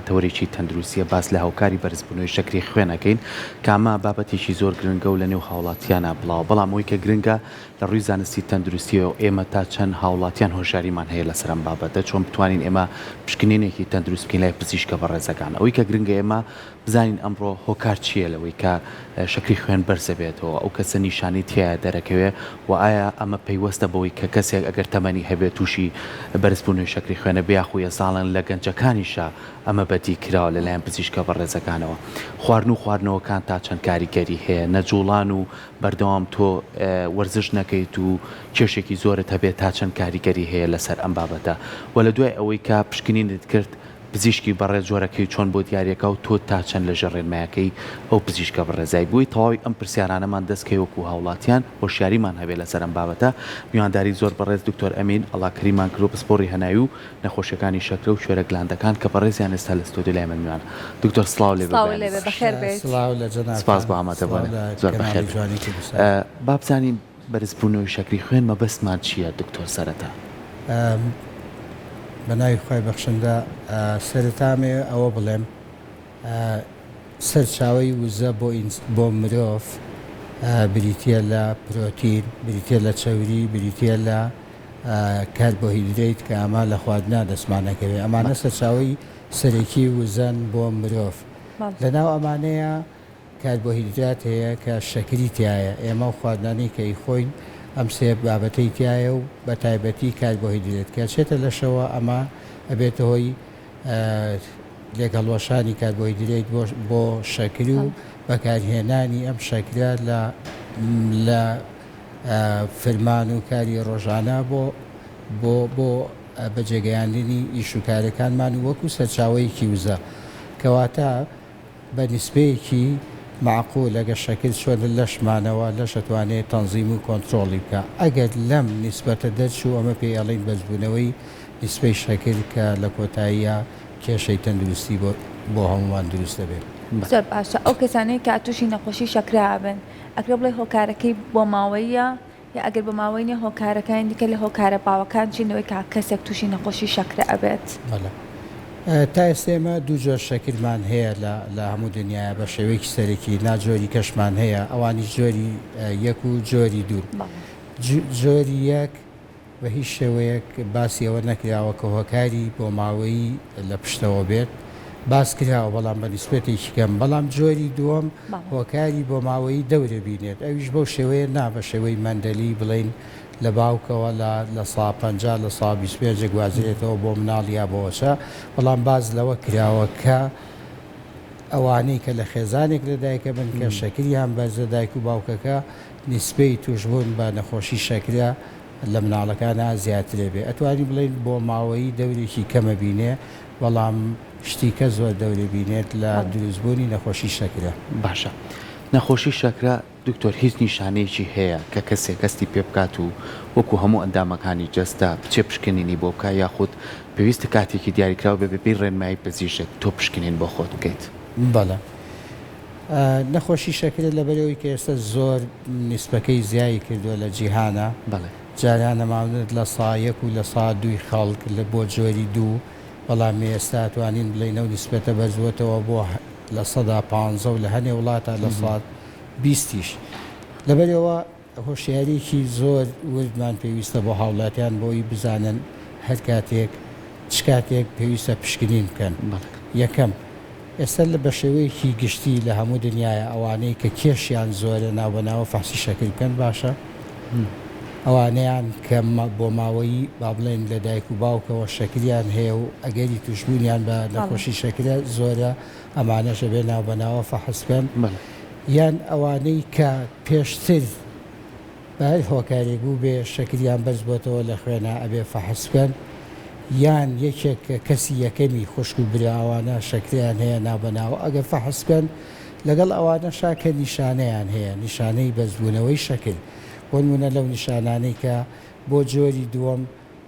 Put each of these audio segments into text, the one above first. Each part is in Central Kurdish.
تەوەرێکی تەندروستیە باس لە هۆکاری بەرزبوونەوەی شەکری خوێن ئەکەین کە ئەمە بابەتێکی زۆر گرنگە و لە نێو هاوڵاتیانا بڵاوە بەڵام ئەوەی کە گرنگە لە ڕووی زانستی تەندروستیەوە ئێمە تا چەند هاوڵاتیان هۆشیاریمان هەیە لەسەر ئەم بابەتە چۆن بتوانین ئێمە پشکنینێکی تەندروست بکەین لای پزیشکە بەڕێزەکان ئەوەی کە گرنگە ئێمە بزانین ئەمڕۆ هۆکار چییە لەوەی کە شەکری خوێن بەرزەبێتەوە، ئەو کەسە نیشانەی تیایە دەرەکەوێ و ئایا ئەمە پەیوەستە بەوەی کە کەسێک ئەگەر تەمەنی هەبێت تووشی بەرزبوونەوەی شەکری خوێنە بێ یاخو یەزاڵن لە گەنجەکانیشا ئەمە بەدی کراوە لەلایەن پزیشکە بەڕێزەکانەوە خواردن و خواردنەوەکان تا چەند کاریگەری هەیە نەجوڵان و بەردەوام تۆ وەرزش نەکەیت و کێشێکی زۆرت هەبێت تا چەند کاریگەری هەیە لەسەر ئەم بابەتە وە لە دوای ئەوەی کە پشکنینت کرد پزیشکی بەڕێز جۆرەکەی چۆن بۆ دیاریەکا و تۆ تا چەند لە ژێر ڕێنمایەکەی ئەو پزیشکە بەڕێزای بووی تەواوی ئەم پرسیارانەمان دەست کەی وەکو هاوڵاتیان هۆشیاریمان هەبێ لەسەر ئەم بابەتە میوانداری زۆر بەڕێز دکتۆر ئەمین ئەڵاکەریمان کردو پسپۆڕی هەناوی و نەخۆشیەکانی شەکرە و کوێرە گلاندەکان کە بەڕێزیان ئێستا لە ستۆدیۆ لای من میوانە دکتۆر سڵاو لێ بێ سڵاو بەیانی لێ بێ باش. بەخێر بێیت. سڵاو لە سپاس جەنابتان بۆ سڵاو ئامادەبوونت لە زۆر کەناڵی بەخێر بێن جوانی کوردستان. با بزانین بەرزبوونەوەی شەکری خوێن مەبەستمان چییە دکتۆر سەرەتا؟ بە ناوی خوای بەخشندە سەرەتا ئەمەوێ ئەوە بڵێم سەرچاوەی وزە بۆ بۆ مرۆڤ بریتییە لە پرۆتین، بریتییە لە چەوری، بریتییە لە کاربۆهیدرەیت کە ئەمە لە خواردنا دەستمان ئەکەوێ. ئەمانە سەرچاوەی سەرەکی وزەن بۆ مرۆڤ. لەناو ئەمانەیە کاربۆهیدرات هەیە کە شەکری تیایە، ئێمە ئەو خواردنانەی کە ئەیخۆین ئەم سێ بابەتەی تیایە و بە تایبەتی کاربۆهیدرێت کە ئەچێتە لەشەوە ئەمە ئەبێتە هۆی لێکهەڵوەشانی کاربۆهیدرەیت بۆ بۆ شەکر و بەکارهێنانی ئەم شەکرە لە لە فرمان و کاری ڕۆژانە بۆ بۆ بۆ بەجێگەیاندنی ئیش و کارەکانمان و وەکو سەرچاوەیەکی وزە کەواتە بە نیسبەیەکی مەعقول ئەگەر شەکر چوە لە لەشمانەوە لەش ئەتوانێ تەنزیم و کۆنترۆڵی بکا ئەگەر لەم نیسبەتە دەرچوو ئەمە پێی ئەڵێین بەرزبوونەوەی نیسبەی شەکر کە لە کۆتاییا کێشەی تەندروستی بۆ بۆ هەموومان دروست دەبێ. زۆر باشە ئەو کەسانەی کە توشی نەخۆشی شەکرە ئەبن ئەکرێ بڵێی هۆکارەکەی بۆماوەییە یا ئەگەر بۆ ماوەی نیە هۆکارەکانی دیکە لە هۆکارە باوەکان چین لەوەی کە کەسێک توشی نەخۆشی شەکرە ئەبێت؟ بەڵێ تا ئێستا ئێمە دوو جۆر شەکرمان هەیە لە لە هەموو دنیایا بە شێوەیەکی سەرەکی نا جۆری کەشمان هەیە ئەوانیش جۆری یەک و جۆری دوون بەڵێ. جۆری یەک بە هیچ شێوەیەک باسی ئەوە نەکراوە کە هۆکاری بۆماوەیی لە پشتەوە بێت، باس کراوە بەڵام بە نیسبەتێکی کەم، بەڵام جۆری دووەم هۆکاری بۆماوەیی دەورە بینێت ئەویش بەو شێوەیە نا بە شێوەی مەندەلی بڵێین لە باوکەوە لە 50% 25% ئەگوازرێتەوە بۆ مناڵ یا بۆ وەچە، بەڵام باس لەوە کراوە کە ئەوانەی کە لە خێزانێک لەدایکەبن کە شەکریان بەرزە دایک و باوکەکە نیسبەی توشبوون بە نەخۆشی شەکرە لە مناڵەکانا زیاترە بێ ئەتوانین بڵێین بۆ ماوەیی دەورێکی کەمە بینێ بەڵام شتی کە زۆر دەورە بینێت لە دروست بوونی نەخۆشی شەکرە. باشە نەخۆشی شەکرە دکتۆر هیچ نیشانەیەکی هەیە کە کەسێک هەستی پێ بکات و وەکو هەموو ئەندامەکانی جەستە بچێ پشکنینی بۆ بکا یاخود پێویستە کاتێکی دیاریکراو بێ بەپێی ڕێنمایی پزیشک تۆ پشکنین بۆ خۆت بکەیت؟ بەڵێ نەخۆشی شەکرە لەبەرئەوەی کە ئێستا زۆر نیسبەکەی زیای کردووە لە جیهانا جاران ئەمانوت لە سا یەک و لە سا دووی خەڵک لە بۆ جۆری دوو بەڵام ئێستا ئەتوانین بڵێین ئەو نیسبەتە بەرزبووەتەوە بۆ 15% و لە هەنێ وڵاتا لە سا بیستیش لەبەرئەوە هۆشیاریەکی زۆر وردمان پێویستە بۆ هاوڵاتیان بۆی بزانن هەر کاتێک چ کاتێک پێویستە پشکنین بکەن. یەکەم، ئێستا لە بەشێوەیەکی گشتی لە هەموو دنیایا ئەوانەی کە کێشیان زۆرە ناوبەناوە فەحسی شەکر بکەن باشە. ئەوانەیان کە بۆماوەیی با بڵێین لە دایک و باوکەوە شەکریان هەیە و ئەگەری توشبوونیان بە نەخۆشی شەکرە زۆرە ئەمانەش ئەبێ ناوبەناوە فەحس بکەن. یان ئەوانەی کە پێشتر بە هەر هۆکارێک بووبێ شەکریان بەرز بۆتەوە لە خوێنا ئەبێ فەحس بکەن یان یەکێک کە کەسی یەکەمی خوشک و برا ئەوانە شەکرەیان هەیە ناوبەناو ئەگەر فەحس بکەن لەگەڵ ئەوانەشا کە نیشانەیان هەیە نیشانەی بەرزبوونەوەی شەکر بۆنمونە لەو نیشانانەی کە بۆ جۆری دووەم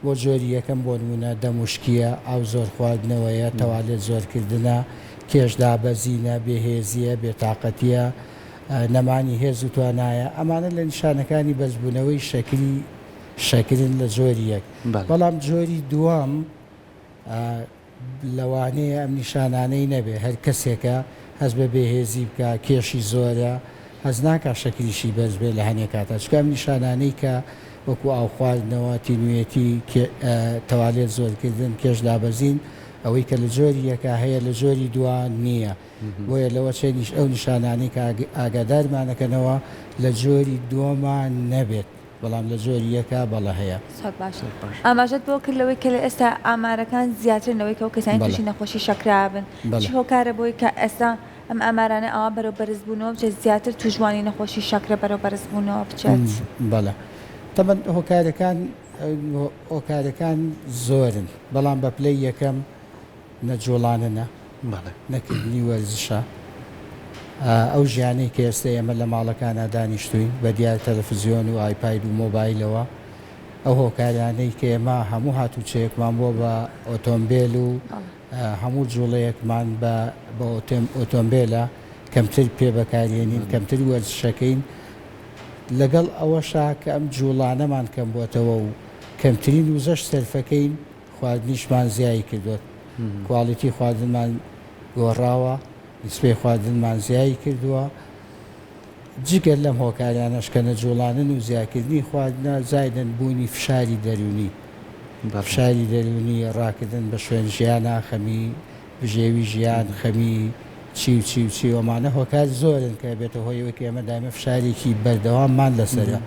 بۆ جۆری یەکەم بۆ نموونە دەم وشکییە، ئاو زۆر خواردنەوەیە، تەوالێت زۆر کردنە، کێش دابەزینە، بێهێزییە، بێتاقەتییە، نەمانی هێز و توانایە، ئەمانە لە نیشانەکانی بەرزبوونەوەی شەکری شەکرن لە جۆری یەک، بەڵام جۆری دووەم. لەوانەیە ئەم نیشانانەی نەبێ، هەر کەسێکە هەست بە بێهێزی بکا، کێشی زۆرە، هەست ناکا شەکریشی بەرز بێ لە هەنێ کاتا، چونکە ئەم نیشانانەی کە وەکو ئاو خواردنەوە، تینوێتی، تەوالێت زۆرکردن، کێش دابەزین، ئەوەی کە لە جۆری یەکا هەیە لە جۆری دوا نییە، بۆیە لەوەچێ ئەو نیشانانەی کە ئاگادارمانەکەنەوە لە جۆری دووەما نەبێت. بەڵام لە جۆری یەکا بەڵە هەیە. زۆر باش ئاماژەت بەوە کرد لەوەی کە لە ئێستا ئامارەکان زیاترن لەوەی کە ئەو کەسانی تووشی نەخۆشی شەکرە ئەبن چ هۆکارە بۆی کە ئێستا ئەم ئامارانە ئاوا بەرەو بەرزبوونەوە بچێت زیاتر تووشبووانی نەخۆشی شەکرە بەرەو بەرزبوونەوە بچێت؟ بەڵێ تەبعەن هۆکارەکان هۆکارەکان زۆرن بەڵام بە پلەی یەکەم نە جوڵاننە، نەکردنی وەرزشە، ئەو ژیانەی کە ئێستا ئێمە لە ماڵەکانا دانیشتووین بە دیار تەلەفزیۆن و ئایپاید و مۆبایلەوە، ئەو هۆکارانەی کە ئێمە هەموو هاتوچۆیەکمان بووە بە ئۆتۆمبێل و هەموو جوڵەیەکمان بە ئۆتۆمبێلە، کەمتر پێ بەکارهێنین، کەمتر وەرزشەکەین، لەگەڵ ئەوەشا کە ئەم جوڵانەمان کەمبووەتەوە و کەمترین وزەش سەرفەکەین، خواردنیشمان زیایی کردووە، کواڵیتی خواردنمان گۆڕاوە، نیسبەی خواردنمان زیایی کردووە، جگە لەم هۆکارانەش کە نەجوڵانن و زیاکردنی خواردنە، زایدن بوونی فشاری دەروونی، فشاری دەروونی، ڕاکردن بە شوێن ژیانا، خەمی بژێوی ژیان، خەمی چی و چی و چی، ئەمانە هۆکار زۆرن کە بێتە هۆی ئەوەی کە ئێمە دایمە فشارێکی بەردەواممان لەسەرە.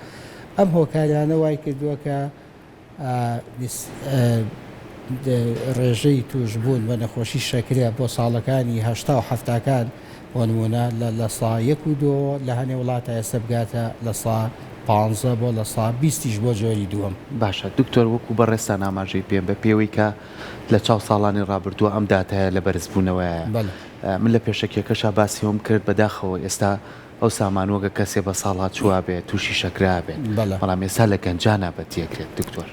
ئەم هۆکارانە وای کردووە کە ڕێژەی تووشبوون بە نەخۆشی شەکرە بۆ ساڵەکانی هەشتا و حەفتاکان بۆ نموونە لە لە سا یەک و دووەوە لە هەنێ وڵاتا ئێستا بگاتە لە سا پانزە بۆ لە سا بیستیش بۆ جۆری دووەم. باشە دکتۆر وەکو بەڕێزتان ئاماژەی پێ بە پێوەی کە لە چاو ساڵانی ڕابردووە ئەم داتایە لە بەرزبوونەوەیە من لە پێشەکیەکەشا باسی ئەوەم کرد بەداخەوە ئێستا ئەو سامانوەگە کەسێ بە ساڵا چووا بێ توشی شەکرە ئەبێت بەڵێ. بەڵام ئێستا لە گەنجانا بەتی ئەکرێت دکتۆر.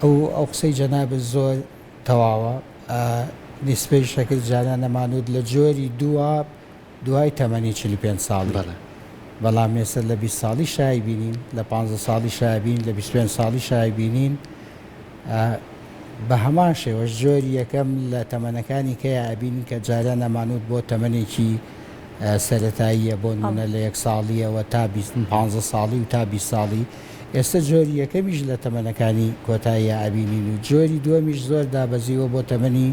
ئەو ئەو قسەی جەنابت زۆر تەواوە نیسبەی شەکر جاران ئەمانوت لە جۆری دووە دوای تەمەنی 45 ساڵی بەڵێ. بەڵام ئێستا لە 20 ساڵی شای بینین لە 15 ساڵی شای بین لە 25 ساڵی شای بینین بە هەمان شێوەش جۆری یەکەم لە تەمەنەکانی کەیا ئەبینین کە جاران ئەمانوت بۆ تەمەنێکی سەرەتاییە بۆ نمونە لە یەک ساڵیەوە تا 20 پانزە ساڵی و تا 20 ساڵی ئێستا جۆری یەکەمیش لە تەمەنەکانی کۆتاییە ئەبینین و جۆری دووەمیش زۆر دابەزیوە بۆ تەمەنی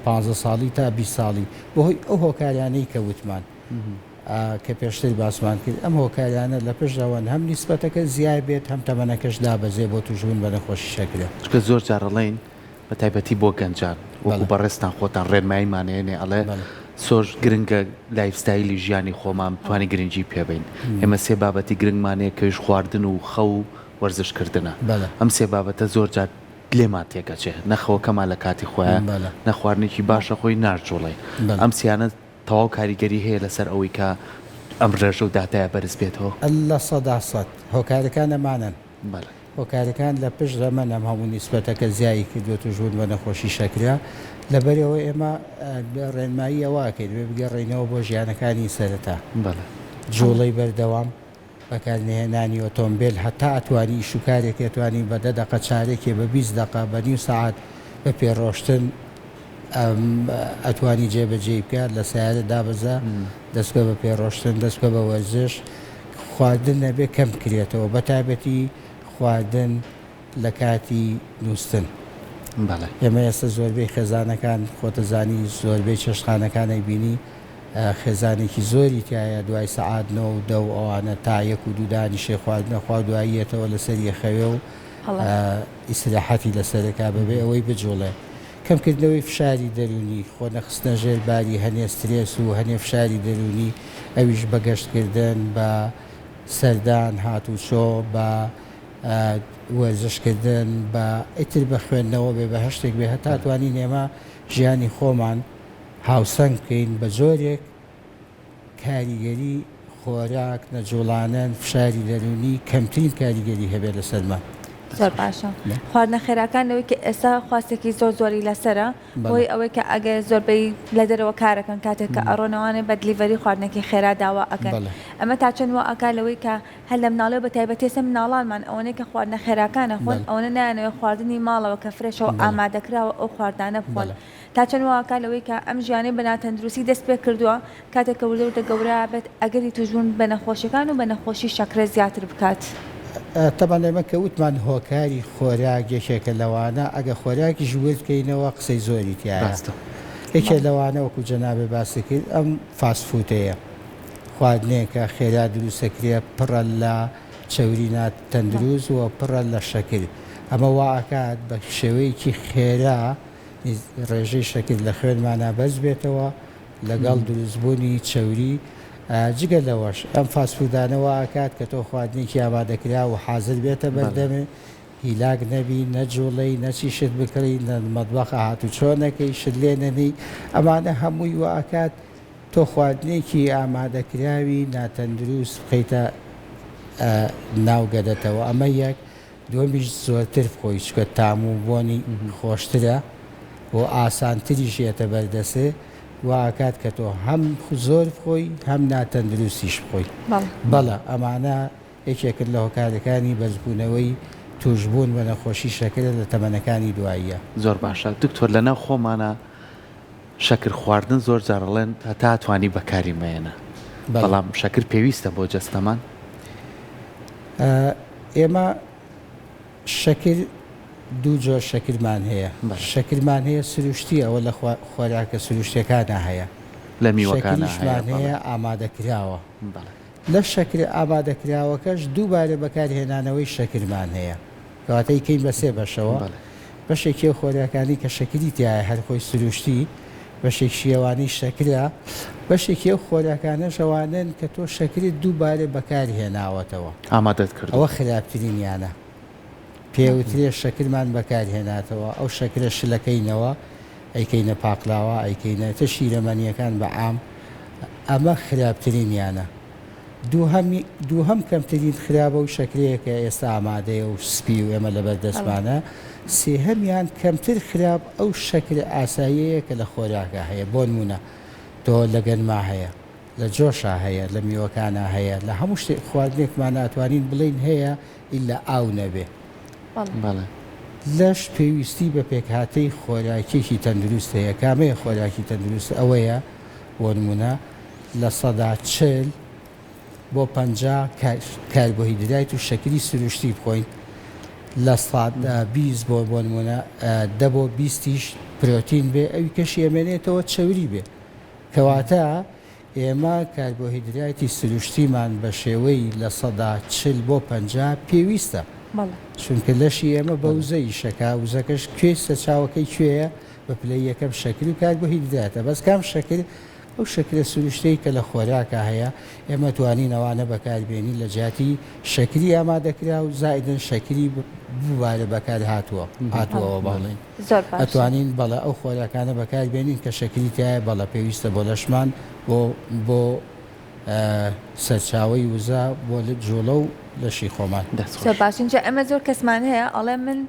پانزە ساڵی تا 20 ساڵی بەهۆی ئەو هۆکارانەی کە وتمان. کە پێشتر باسمان کرد ئەم هۆکارانە لە پشتەوەن هەم نیسبەتەکە زیای بێت هەم تەمەنەکەش دابەزێ بۆ توشبوون بە نەخۆشی شەکرە. چونکە زۆر جار ئەڵێین بە تایبەتی بۆ گەنجان وەکو بەڕێزتان خۆتان ڕێنماییمان ئەیەنێ ئەڵێ زۆر گرنگە lifestyle ی ژیانی خۆمان بتوانین گرنگی پێ بەین ئێمە سێ بابەتی گرنگمان هەیە کەویش خواردن و خەو و وەرزش کردنە ئەم سێ بابەتە زۆر جار لێمان تێکەچێ نە خەوەکەمان لە کاتی خۆیە نە خواردنێکی باشە خۆی ناجوڵێ ئەم سیانە تەواو کاریگەری هەیە لەسەر ئەوەی کە ئەم ڕێژە و داتایە بەرز بێتەوە؟ 100% هۆکارەکان ئەمانەن. بەڵێ. هۆکارەکان لە پشت ئەمەن ئەم هەموو نیسبەتە کە زیایی کردووە تووشبوون بە نەخۆشی شەکرە. لەبەرئەوە ئێمە ڕێنمایی ئەوە ئەکەین دەبێ بگەڕێینەوە بۆ ژیانەکانی سەرەتا. بەڵێ. جووڵەی بەردەوام، بەکارنەهێنانی ئۆتۆمبێل هەتا ئەتوانی ئیش و کارێک ئەتوانی بە دە دەقە چارەکێ بە 20 دەقە بە نیو سەعات بە پێ ڕۆشتن ئەتوانی جێبەجێی بکە لە سەیارە دابەزە دەست بکە بە پێ ڕۆشتن دەست بکە بە وەرزش خواردن ئەبێ کەم بکرێتەوە بە تایبەتی خواردن لە کاتی نووستن. بەڵێ. ئێمە ئێستا زۆربەی خێزانەکان خۆتەزانی زۆربەی چێشتخانەکان ئەیبینی خێزانێکی زۆری تیایە دوای سەعات نۆ و دە و ئەوانە تا یەک و دوو دانیشێ خواردنە خوا و دوایی یەتەوە لەسەری ئەخەوێ و ئیسراحەتی لەسەرەکا بەبێ ئەوەی بجوڵێ. کەمکردنەوەی فشاری دەروونی، خۆ نەخستنە ژێر باری هەنێ سترێس و هەنێ فشاری دەروونی ئەویش بە گەشتکردن، بە سەردان، هاتوچۆ، بە وەرزش کردن، بە ئیتر بە خوێندنەوە بێ بە هەر شتێک بێ هەتا توانین ئێمە ژیانی خۆمان هاوسەنگ بکەین بە جۆرێک کاریگەری خۆراک، نەجوڵانن، فشاری دەروونی کەمترین کاریگەری هەبێت لەسەرمان. زۆر باشە خواردنە خێراکان لەوەی کە ئێستا خواستێکی زۆر زۆری لەسەرە بۆی ئەوەی کە ئەگەر زۆربەی لە دەرەوە کارەکەن کاتێک کە ئەڕۆنەوانێ بە delivery خواردنێکی خێرا داوا ئەکەن ئەمە تا چەند وا ئەکا لەوەی کە هەر لە مناڵیەوە بە تایبەتی ئێستا مناڵانمان ئەوەنەی کە خواردنە خێراکان ئەخۆن ئەوەنە نایانەوێت خواردنی ماڵەوە کە fresh ە و ئامادەکراوە ئەو خواردنانە بخۆن تا چەند وا ئەکا لەوەی کە ئەم ژیانەی بە ناتەندروستی دەست پێ کردووە کاتێک کە وردە وردە گەورە ئەبێت ئەگەری توشبوون بە نەخۆشیەکان و بە نەخۆشی شەکرە زیاتر بکات. تەبعەن ئێمە کە وتمان هۆکاری خۆراک یەکێکە لەوانە، ئەگەر خۆراکیش ورد کەینەوە قسەی زۆری تیایە. ڕاستە. یەکێ لەوانە وەکو جەنابت باست کرد ئەم fast food ەیە. خواردنێکە خێرا دروست ئەکرێ پڕە لە چەوری نا تەندروست و پڕە لە شەکر. ئەمە وا ئەکات بە شێوەیەکی خێرا ڕێژەی شەکر لە خوێنمانا بەرز بێتەوە لەگەڵ دروستبوونی چەوری، جگە لەوەش ئەم fast food انە وا ئەکات کە تۆ خواردنێکی ئامادەکراو و حازر بێتە بەردەمت، هیلاک نەبی، نەجوڵێی، نەچی شت بکڕی، لە مەتبەخا هاتوچۆ نەکەی، شت لێ نەنێی، ئەمانە هەمووی وا ئەکات تۆ خواردنێکی ئامادەکراوی ناتەندروست بخەیتە ناو گەدەتەوە، ئەمە یەک. دووەمیش زۆرتر بخۆی چونکە تام و بۆنی خۆشترە و ئاسانتریش یەتە بەردەستت وا ئەکات کە تۆ هەم زۆر بخۆی هەم ناتەندروستیش بخۆی بەڵێ ئەمانە یەکێکن لە هۆکارەکانی بەرزبوونەوەی توشبوون بە نەخۆشی شەکرە لە تەمەنەکانی دواییە. زۆر باشە دکتۆر لەناو خۆمانا شەکر خواردن زۆر جار ئەڵێن هەتا توانی بەکاری مەیەنە بەڵام شەکر پێویستە بۆ جەستەمان؟ ئێمە شەکر دوو جۆر شەکرمان هەیە شەکرمان هەیە سروشتی ئەوە لە خۆراکە سروشتەکانە هەیە لە میوەکانە شەکریشمان هەیە ئامادەکراوە لە شەکرە ئامادەکراوەکەش دووبارە بەکارهێنانەوەی شەکرمان هەیە کەواتە ئەیکەین بە سێ بەشەوە، بەشێکی ئەو خۆراکانەی کە شەکری تیایە هەر خۆی سروشتی، بەشێکشی ئەوانەی شەکرە، بەشێکی ئەو خۆراکانەش ئەوانەن کە تۆ شەکرت دووبارە بەکار هێناوەتەوە. ئامادەت کردووە. ئەوە خراپترینیانە. پێوترێ شەکرمان بەکار هێناتەوە، ئەو شەکرە شلەکەینەوە، ئەیکەینە پاقلاوە، ئەیکەینە تر شیرەمەنییەکان بە عام، ئەمە خراپترینیانە. دووهەمی دووهەم کەمترین خراپە و شەکرەیە کە ئێستا ئامادەیە و سپی و ئێمە لەبەر دەستمانە، سێهەمیان کەمتر خراپ ئەو شەکرە ئاساییەیە کە لە خۆراکا هەیە بۆنموونە تۆ لە گەنما هەیە لە جۆشا هەیە لە میوەکانا هەیە لە هەموو شتێک خواردنێکمانا ئەتوانین بڵێین هەیە ئیلا ئاو نەبێ. بەڵێ. لەش پێویستی بە پێکهاتەی خۆراکیەکی تەندروست هەیە کامەیە خۆراکی تەندروست ئەوەیە بۆنموونە 40% بۆ 50 کاربۆهیدرایت و شەکری سروشتی بخۆین، 20% بۆ بۆ نموونە دە بۆ بیستیش پرۆتین بێ، ئەوی کەشی ئەمێنێتەوە چەوری بێ. کەواتە ئێمە کاربۆهیدرایتی سروشتیمان بە شێوەی 40% بۆ 50 پێویستە. چونکە لەشی ئێمە بە وزە ئیشەکا، وزەکەش کوێی سەرچاوەکەی کوێیە؟ بە پلەی یەکەم شەکر و کاربۆهیدراتە. بەس کام شەکر؟ ئەو شەکرە سروشتیەی کە لە خۆراکا هەیە ئێمە توانین ئەوانە بەکاربێنین لە جیاتی شەکری ئامادەکراو زائیدەن شەکری دووبارە بەکار هاتووە هاتووەوە بەڵێ زۆر باشە. ئەتوانین بەڵێ ئەو خۆراکانە بەکاربێنین کە شەکری تیایە بەڵێ پێویستە بۆ لەشمان بۆ بۆ سەرچاوەی وزە بۆ جوڵە و لەشی خۆمان. دەست زۆر خۆش. باشە ئینجا ئێمە زۆر کەسمان هەیە ئەڵێ من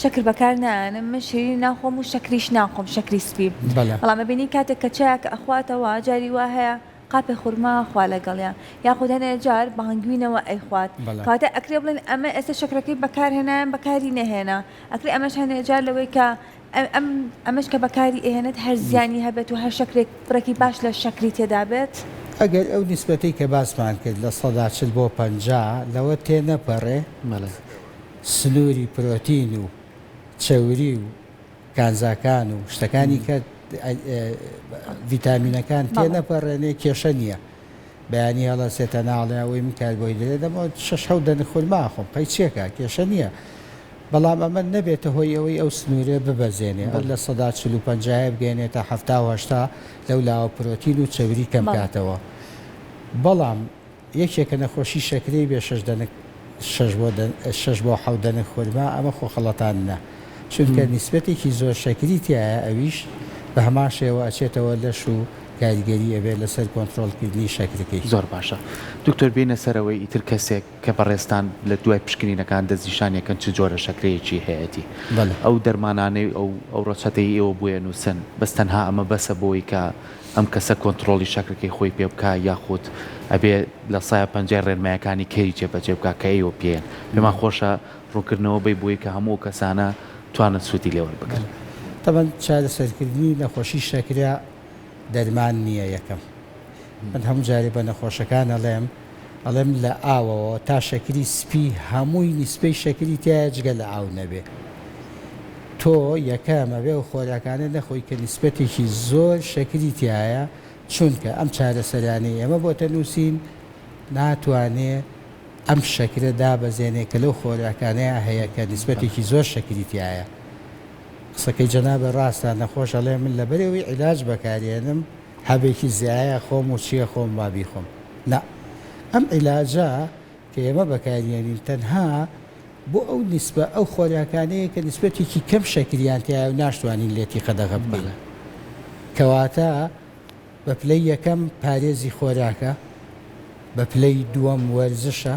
شەکر بەکار نایەنم من شیرینی ناخۆم و شەکریش ناخۆم شەکری سپی بەڵێ. بەڵام ئەبینی کاتێک کە چایەک ئەخواتەوە جاری وا هەیە قاپێ خورما ئەخوا لەگەڵیا یاخود هەنێ جار بە هەنگوینەوە ئەیخوات بەڵێ. کەواتە ئەکرێ بڵێین ئەمە ئێستا شەکرەکەی بەکار هێنا یان بەکاری نەهێنا ئەکرێ ئەمەش هەنێ جار لەوەی کە ئەم ئەمەش کە بەکاری ئەهێنێت هەر زیانی هەبێت و هەر شەکرێک بڕێکی باش لە شەکری تێدا بێت. ئەگەر ئەو نیسبەتەی کە باسمان کرد 40% بۆ 50 لەوە تێنەپەڕێ بەڵێ. سنووری پرۆتین و چەوری و کانزاکان و شتەکانی کە ڤیتامینەکان تێنەپەڕێنێ کێشە نییە. بەیانی هەڵەسێتە ناڵێ ئەوەی من کاربۆهیدرێت دەمەوە شەش حەوت دەنک خورما ئەخۆم قەی چیەکا کێشە نییە. بەڵام ئەمە نەبێتە هۆی ئەوەی ئەو سنوورە ببەزێنێ ئەو 40% و پەنجایە بگەیەنێتە 70 و 80 لەو لاوە پرۆتین و چەوری کەم کاتەوە. بەڵام یەکێکە نەخۆشی شەکرەی بێ شەش دەنک شەش بۆ شەش بۆ حەوت دەنک خورما ئەمە خۆ خەڵەتاندنە چونکە نیسبەتێکی زۆر شەکری تیایە ئەویش بە هەمان شێوە ئەچێتەوە لەش و کاریگەری ئەبێت لەسەر کۆنترۆڵکردنی شەکرەکەی. زۆر باشە دکتۆر بێینە سەرەوەی ئیتر کەسێک کە بەڕێزتان لە دوای پشکنینەکان دەستنیشانی ئەکەن چ جۆرە شەکرەیەکی هەیەتی بەڵێ. ئەو دەرمانانەی ئەو ئەو ڕەچەتەی ئێوە بۆی ئەنووسن بەس تەنها ئەمە بەسە بۆی کە ئەم کەسە کۆنتڕۆڵی شەکرەکەی خۆی پێ بکا یاخود ئەبێ لە سایە پەنجای ڕێنمایەکانی کەی جێبەجێ بکا کە ئێوە پێیەن پێمان خۆشە ڕوونکردنەوە بەی بۆی کە هەموو ئەو کەسانە توانن سوودی لێ وەربگرن. تەبعەن چارەسەرکردنی نەخۆشی شەکرە دەرمان نییە یەکەم من هەموو جارێ بە نەخۆشەکان ئەڵێم ئەڵێم لە ئاوەوە تا شەکری سپی هەمووی نیسبەی شەکری تیایە جگە لە ئاو نەبێ تۆ یەکەم ئەبێ ئەو خۆراکانە نەخۆی کە نیسبەتێکی زۆر شەکری تیایە چونکە ئەم چارەسەرانەی ئێمە بۆتە نووسین ناتوانێ ئەم شەکرە دابەزێنێ کە لەو خۆراکانەیا هەیە کە نیسبەتێکی زۆر شەکری تیایە. قسەکەی جەنابت ڕاستە نەخۆش ئەڵێ من لەبەرئەوەی عیلاج بەکارێنم حەبێکی زیایە خۆم و چیە خۆم با بیخۆم نا ئەم عیلاجە کە ئێمە بەکاریێنین تەنها بۆ ئەو نیسبە ئەو خۆراکانەیە کە نیسبەتێکی کەم شەکریان تیایە و ناشتوانین لێتی قەدەغە بکەین کەواتە بە پلەی یەکەم پارێزی خۆراکە، بە پلەی دووەم وەرزشە،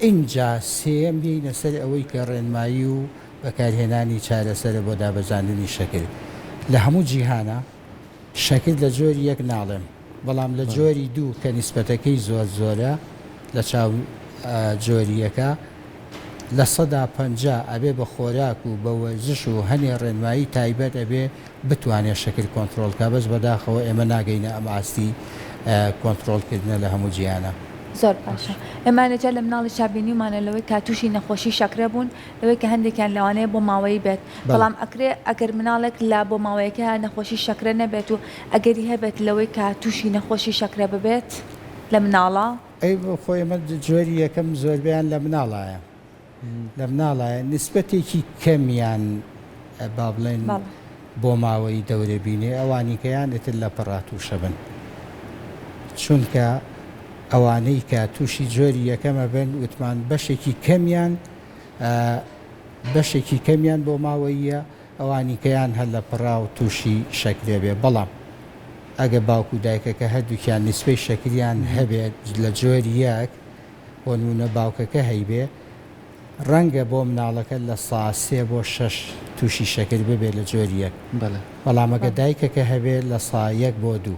ئینجا سێیەم بێینە سەر ئەوەی کە ڕێنمایی و بەکارهێنانی چارەسەرە بۆ دابەزاندنی شەکر. لە هەموو جیهانا شەکر لە جۆری یەک ناڵێم، بەڵام لە جۆری دوو کە نیسبەتەکەی زۆر زۆرە لە چاو جۆری یەکا، 50% ئەبێ بە خۆراک و بە وەرزش و هەنێ ڕێنمایی تایبەت ئەبێ بتوانێ شەکر کۆنترۆڵ کا بەس بەداخەوە ئێمە ناگەینە ئەم ئاستی کۆنترۆڵ کردنە لە هەموو جیهانا. زۆر باشە ئێمە جا لە مناڵیشا بینیومانە لەوەی کە توشی نەخۆشی شەکرە بوون لەوەی کە هەندێکیان لەوانەیە بۆ ماوەیی بێت بەڵام ئەکرێ ئەگەر مناڵێک لە بۆ ماوەیەکە نەخۆشی شەکرە نەبێت و ئەگەری هەبێت لەوەی کە توشی نەخۆشی شەکرە ببێت لە مناڵا؟ ئەی خۆ ئێمە جۆری یەکەم زۆربەیان لە مناڵایە لە مناڵایە نیسبەتێکی کەمیان با بڵێن بۆ ماوەی دەورە بینێ ئەوانی کەیان ئیتر لە پڕا تووشە بن چونکە ئەوانەی کە تووشی جۆری یەکەمە بن وتمان بەشێکی کەمیان بەشێکی کەمیان بۆ ماوەییە ئەوانی کەیان هەر لە پڕا و تووشی شەکرە بێ بەڵام ئەگە باوک و دایکەکە هەردووکیان نیسبەی شەکریان هەبێت لە جۆری یەک بۆ نموونە باوکەکە هەیبێ ڕەنگە بۆ مناڵەکە 3% بۆ 6 تووشی شەکر ببێت لە جۆری یەک بەڵام ئەگە دایکەکە هەبێ 1% بۆ 2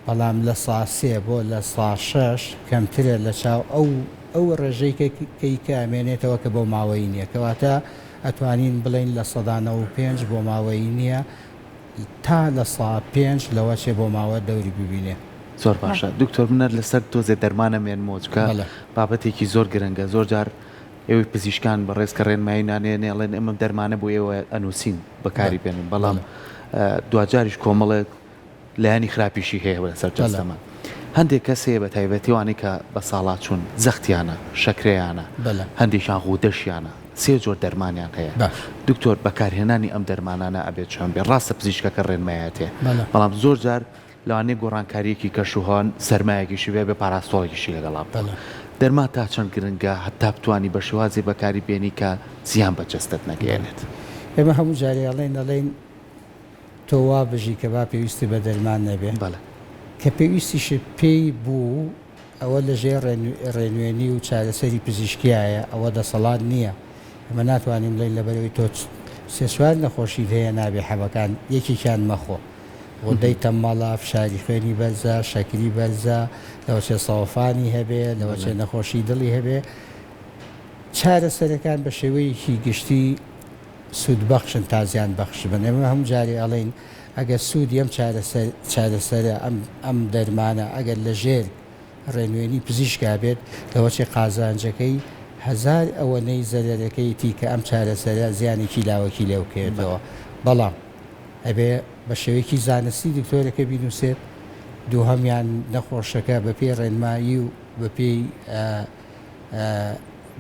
بەڵام 3% بۆ 6% کەمترە لە چاو ئەو ئەو ڕێژەی کەی کە ئەمێنێتەوە کە بۆ ماوەیی نییە کەواتە ئەتوانین بڵێین 95% بۆ ماوەیی نییە تا 5% لەوە چێ بۆ ماوە دەوری ببینێ. زۆر باشە دکتۆر من هەر لەسەر تۆزێ دەرمان ئەمێنمەوە چونکە بابەتێکی زۆر گرنگە زۆر جار ئێوەی پزیشکان بەڕێز کە ڕێنمایی نانێنێ ئەڵێن ئێمە دەرمانە بۆ ئێوە ئەنووسین بەکاری بێنن بەڵام دواجاریش کۆمەڵێک لایەنی خراپیشی هەیە لەسەر جەستەمان. هەندێک کەس هەیە بە تایبەتی ئەوانەی کە بە ساڵاچوون زەختیانە، شەکرەیانە، هەندێکیان غودەشیانە، سێ جۆر دەرمانیان هەیە. دکتۆر بەکارهێنانی ئەم دەرمانانە ئەبێت چۆن بێت؟ ڕاستە پزیشکەکە ڕێنمایەتێ، بەڵام زۆر جار لەوانەیە گۆڕانکارییەکی کەشوهەوا سەرمایەکیشی بێ، ئەبێ پاراستۆڵێکیشی لەگەڵا بکا. دەرمان تا چەند گرنگە هەتا بتوانی بە شێوازێک بەکاری بێنی کە زیان بە جەستەت نەگەیەنێت؟ ئێمە هەموو جارێ ئەڵێین ئەڵێین تۆ وا بژی کە با پێویستت بە دەرمان نەبێ. بەڵێ. کە پێویستیشت پێی بوو ئەوە لە ژێر ڕێنوێنی و چارەسەری پزیشکیایە، ئەوە دەسەڵات نییە. ئێمە ناتوانین بڵێین لەبەرئەوەی تۆ سێ چوار نەخۆشیت هەیە نابێ حەبەکان یەکێکیان مەخۆ. غودەی تەممەڵە، فشاری خوێنی بەرزە، شەکری بەرزە، لەوەچێ سەوەفانی هەبێ، لەوەچێ نەخۆشی دڵی هەبێ. چارەسەرەکان بە شێوەیەکی گشتی سوودبەخشن تا زیان بەخش بن ئێمە هەموو جارێ ئەڵێین ئەگەر سوودی ئەم چارەسەر چارەسەرە ئەم ئەم دەرمانە ئەگەر لە ژێر ڕێنوێنی پزیشکا بێت لەوەچێ قازانجەکەی هەزار ئەوەنەی زەرەرەکەیتی کە ئەم چارەسەرە زیانێکی لاوەکی لێ بکەوێتەوە بەڵام ئەبێ بە شێوەیەکی زانستی دکتۆرەکە بینوسێت دووهەمیان نەخۆشەکە بە پێی ڕێنمایی و بە پێی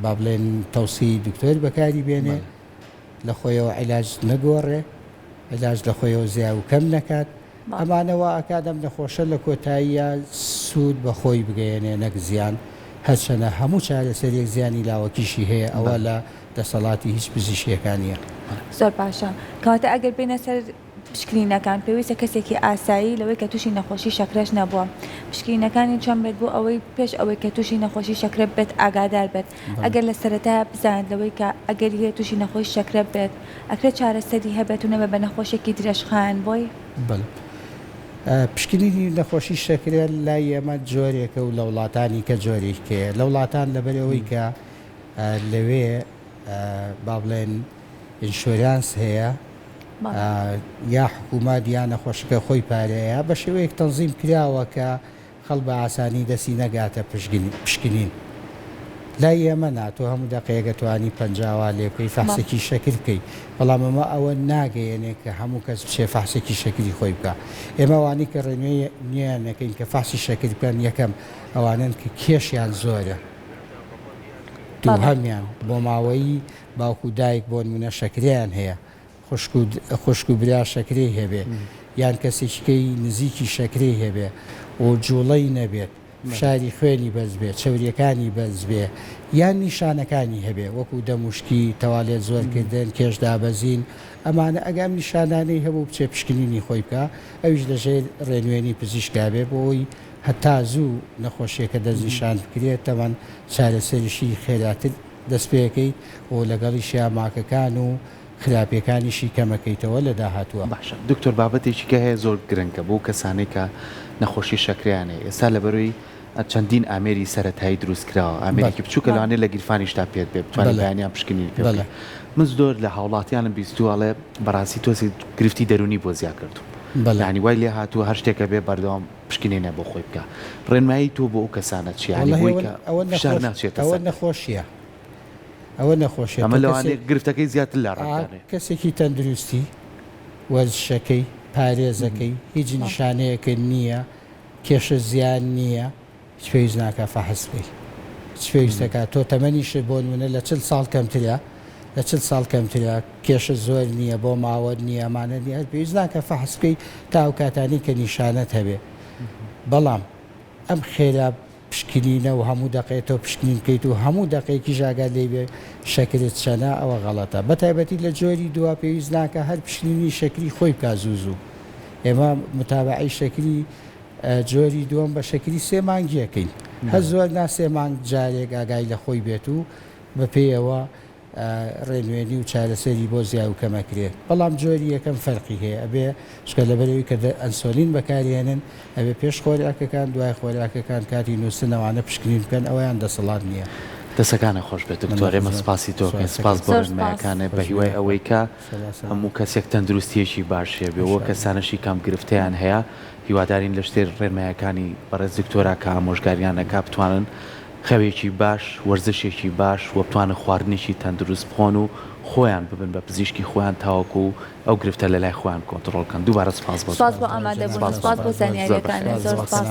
با بڵێن تەوسیی دکتۆر بەکاری بێنێ لە خۆیەوە عیلاج نەگۆڕێ عیلاج لە خۆیەوە زیا و کەم نەکات ئەمانە وا ئەکات ئەم نەخۆشە لە کۆتاییە سوود بە خۆی بگەیەنێ نەک زیان هەرچەنە هەموو چارەسەریەک زیانی لاوەکیشی هەیە ئەوە لە دەسەڵاتی هیچ پزیشکێکا نییە. زۆر باشە کەواتە ئەگەر بێینە سەر. پشکنینەکان پێویستە کەسێکی ئاسایی لەوەی کە تووشی نەخۆشی شەکرەش نەبووە پشکنینەکانی چۆن بێت بۆ ئەوەی پێش ئەوەی کە تووشی نەخۆشی شەکرە بێت ئاگادار بێت ئەگەر لە سەرەتایە بزانێت لەوەی کە ئەگەری هەیە تووشی نەخۆشی شەکرە بێت ئەکرێت چارەسەری هەبێت و نەبێت بە نەخۆشیەکی درێژخایەن بۆی؟ بەڵێ پشکنینی نەخۆشی شەکرە لای ئێمە جۆرێکە و لە وڵاتانی کە جۆرێکەیە لە وڵاتان لەبەر ئەوەی کە لەوێ با بڵێن insurance هەیە یا حکوومەت یا نەخۆشەکە خۆی پارەیە بە شێوەیەک تەنزیم کراوە کە خەڵک بە ئاسانی دەستی نەگاتە پشکنین. لای ئێمە نا، تۆ هەموو دەقەیەک ئەتوانی 50 وا لێ بکەی فەحسێکی شەکر بکەی، بەڵام ئەمە ئەوە ناگەیەنێ کە هەموو کەس بچێ فەحسێکی شەکری خۆی بکا. ئێمە ئەوانەی کە ڕێنوێنیان ئەکەین کە فەحسی شەکر بکەن، یەکەم ئەوانەن کە کێشیان زۆرە، دووهەمیان بۆماوەیی باوک و دایک بۆ نموونە شەکرەیان هەیە، خوشک و خوشک و برا شەکرەی هەبێ یان کەسێکیکەی نزیکی شەکرەی هەبێ و جوڵەی نەبێت فشاری خوێنی بەرز بێ چەوریەکانی بەرز بێ یان نیشانەکانی هەبێ وەکو دەموشکی تەوالێت زۆر کردن کێش دابەزین ئەمانە ئەگە ئەم نیشانانەی هەبوو بچێ پشکنینی خۆی بکا ئەویش لەژێر ڕێنوێنی پزیشکا بێ بۆ ئەوەی هەتا زوو نەخۆشیەکە دەستنیشان بکرێت تەبعەن چارەسەریشی خێراتر دەست پێکەیت و لەگەڵیشیا ماکەکان و خراپیەکانیشی کەمەکەیتەوە لە داهاتووە. باشە دکتۆر بابەتێکی کە هەیە زۆر گرنگە بۆ کەسانەی کە نەخۆشی شەکرەیان هەیە ئێستا لەبەرۆی چەندین ئامێری سەرەتایی دروست کراوە ئامێرێکی بچوکە لەوانەیە لە گیرفانیشتا پێت بێ بتوانی بەیانیان پشکنینی پێ بکەی من زۆر لە هاوڵاتیانم بیستووە ئەڵێ بەڕاستی تۆزێک گرفتی دەروونی بۆ زیا کردووم یانی وای لێ هاتووە هەر شتێکە بێ بەردەوام پشکنینە بۆ خۆی بکا ڕێنمایی تۆ بۆ ئەو کەسانە چیە یانی بۆی کە فشار ناچێتە سەر. ئەوە نەخۆشیە ئەوە نەخۆشیە ئەمە لەوانەیە گرفتەکەی زیاتر لە ڕەنگدانێ. کەسێکی تەندروستی وەرزشەکەی پارێزەکەی هیچ نیشانەیەکت نییە کێشە زیان نییە هیچ پێویست ناکا فەحس بکەی هیچ پێویست نەکا تۆ تەمەنیشت بۆ نمونە لە 40 ساڵ کەمترە لە 40 ساڵ کەمترە کێشە زۆر نییە بۆ ماوەت نییە ئەمانە نییە هەر پێویست ناکا فەحس بکەی تا ئەو کاتانەی کە نیشانەت هەبێ بەڵام ئەم خێرا پشکنینە و هەموو دەقەیە تۆ پشکنین بکەیت و هەموو دەقەیەکیش ئاگات لێی بێ شەکرت چەنە ئەوە غەڵەتە بەتایبەتی لە جۆری دووە پێویست ناکا هەر پشکنینی شەکری خۆی بکا زوو زوو ئێمە متابەعەی شەکری جۆری دووەم بە شەکری سێ مانگی ئەکەین هەر زۆر نا سێ مانگ جارێک ئاگای لە خۆی بێت و بەپێیەوە ڕێنوێنی و چارەسەری بۆ زیای و کەم ئەکرێ بەڵام جۆری یەکەم فەرقی هەیە ئەبێ چونکە لەبەرئەوەی کە ئەنسۆلین بەکارێنن ئەبێ پێش خۆراکەکان دوای خۆراکەکان کاتی نووستن ئەوانە پشکنین بکەن ئەوەیان دەسەڵات نییە. دەسەکانت خۆش بێت دکتۆر ئێمە سوپاسی تۆ ئەکەین سوپاس بۆ ڕێنمایەکانت بەهیوای ئەوەی کە هەموو کەسێک تەندروستیەکی باش هەبێ و کەسانەشی کەم گرفتیان هەیە هیوادارین لە ژێر ڕێنمایەکانی بەڕێز دکتۆرا کە ئامۆژگاریان ئەکا بتوانن خەوێکی باش، وەرزشێکی باش و بتوانن خواردنێکی تەندروست بخۆن و خۆیان ببن بە پزیشکی خۆیان تاوەکو ئەو گرفتە لەلای خۆیان کۆنتڕۆڵ کەن. دووبارە سوپاس بۆ سوپاس بۆ ئامادەبوونت، سوپاس بۆ زانیاریەکانت، زۆر سوپاس.